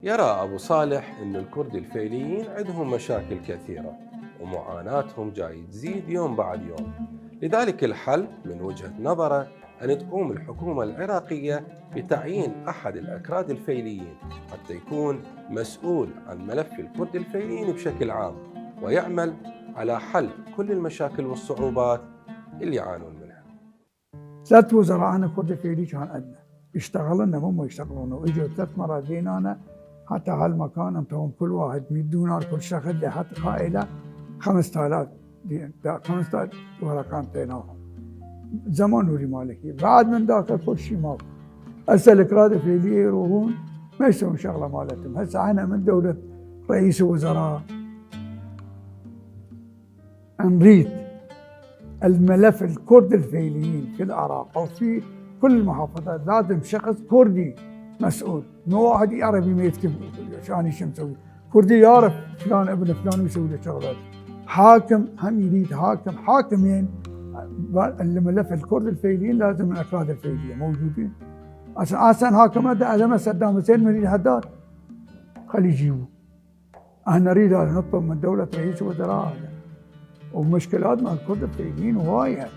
يرى أبو صالح أن الكرد الفيليين عندهم مشاكل كثيرة ومعاناتهم جاي تزيد يوم بعد يوم. لذلك الحل من وجهة نظره أن تقوم الحكومة العراقية بتعيين أحد الأكراد الفيليين حتى يكون مسؤول عن ملف الكرد الفيليين بشكل عام، ويعمل على حل كل المشاكل والصعوبات اللي يعانون منها. 3 وزراء أنا كرد فيلي كان عندنا يشتغلون هم يشتغلون، وإجوا 3 مرات جينا أنا حتى هالمكان انطوهم كل واحد 100 دينار كل شهر لحد قائلة 5000 5000 ورقة اعطيناهم زمان نوري مالكي. بعد من ذاك كل شيء ماكو. هسه الكراد الفيلي يروحون ما يسوون شغلة مالتهم. هسه احنا من دولة رئيس الوزراء نريد الملف الكرد الفيليين في العراق او في كل المحافظات لازم شخص كردي مسؤول، مو واحد عربي ما يكتب شاني شو مسوي. كردي يعرف فلان ابن فلان يسوي له شغلات. حاكم هم يريد حاكمين. الملف الكرد الفيليين لازم الاكراد الفيليه موجودين. احسن حاكم هذا صدام حسين نريد هداد خلي يجيبوا. احنا نريد نطلب من دوله رئيس الوزراء ومشكلات مع الكرد الفيليين هوايه.